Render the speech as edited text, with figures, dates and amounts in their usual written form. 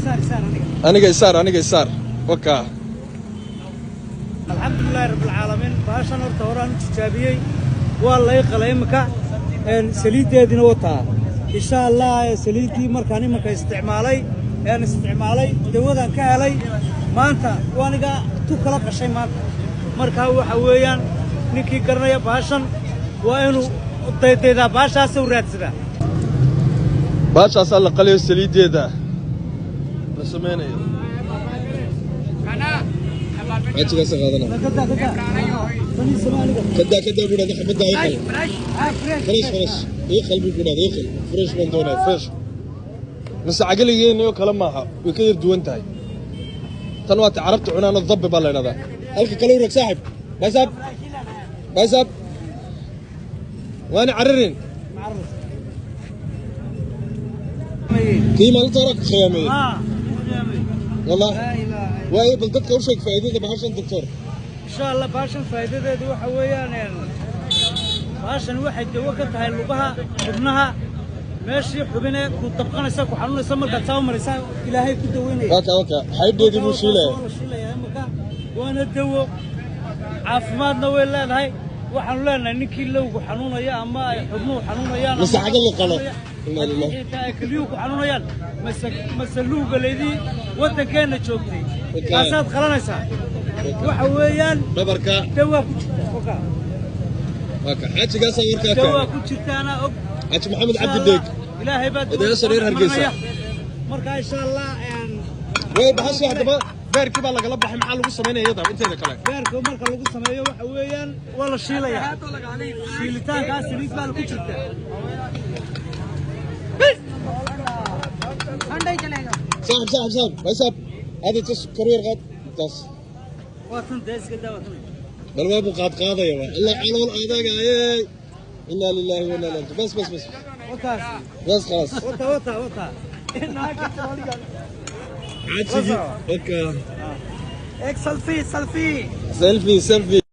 Aniga isaar, aniga isaar, wakaa. Alxamdulilaahi rabbilcaalamiin. Baashan horta horaan u tijaabiyey, waa lay qalay imika, saliiddeediina wataa, insha Allah. Saliiddii markaan iminka isticmaalay een isticmaalay, dawadan ka helay maanta, waaniga tu kala qashay maanta. Markaa waxa weeyaan, ninkii garanaya baashan waa inuu daydaydaa, baashaasuu raadsadaa. Baashaasaa la qalayo, saliiddeeda la samaynayo. Xaajigaasa qaadana. Kadaa, kadaa buu dhahda, xabaddaa ii qal. Fresh, fresh ii qal buu ku dhahda, ii qal fresh baan doonaya, fresh. Mise cagaligeena oo kale maaha, way ka yar duwan tahay. Tan waa ta Carabta cunaano, dabbi baa la idhahdaa. Halka kale urag, saaxib, baysaab, baysaab, waana cararin. Kii maalinta hore ku khiyaameeyey. Wallah waayo, bal dadka u sheeg faa'iidada bahashan, doctor. Insha Allah, baashan faa'iidadeedu waxa weeyaan, baashan waxay dawo ka tahay lugaha, xubnaha, meeshii xubine ku dabqanaysa, ku xanuunaysa, markaad saa u maraysaa Ilaahay ku daweynaya. Waka, waka, xaydheedii buu shiilaya. Waa la shiilayaa imika, waana dawo, caafimaadna way leedahay. Waxaanu leenahay ninkii lowgu xanuunaya ama ay xubnuhu xanuunayaan Mise xaga la qalo. Inna lillahi. Xitaa ay keliyuhu ku xanuunayaan, mase luugaleydii waddankeenna joogtay, kaasaad qalanaysaa, waxa weeyaan dhabarka dawaa ku jirta, waka. Waka, xaajigaasaa warkaa Dawaa keenay. ku jirta, anaa og. Xaaji Maxamed Cabdi Dheeg. Ilaahay baa Odayaasha reer Hargeysa. Marka insha Allah way bahasha haddaba beerkii baa lagala baxay, maxaa lagu samaynaya iyada inteeda kale? Beerka marka lagu sameeyo, waxa weeyaan waa la shiilayaa. Shiilitaankaas saliid baa ku jirta. Saaxib, saaxib, saaxib, baysaab, hada tas korweer qaad taas. Waa tan dee, iska daa, waa tan. Bal waa buu qaad qaadaya, waa alla calool adagayey. Inna lillahi wa inna ilaihi. Bas, bas, bas. Wataas. Bas, khalaas. Wata, wata, wata. Xaajigii waka. Ek selfie, selfie. Selfie, selfie.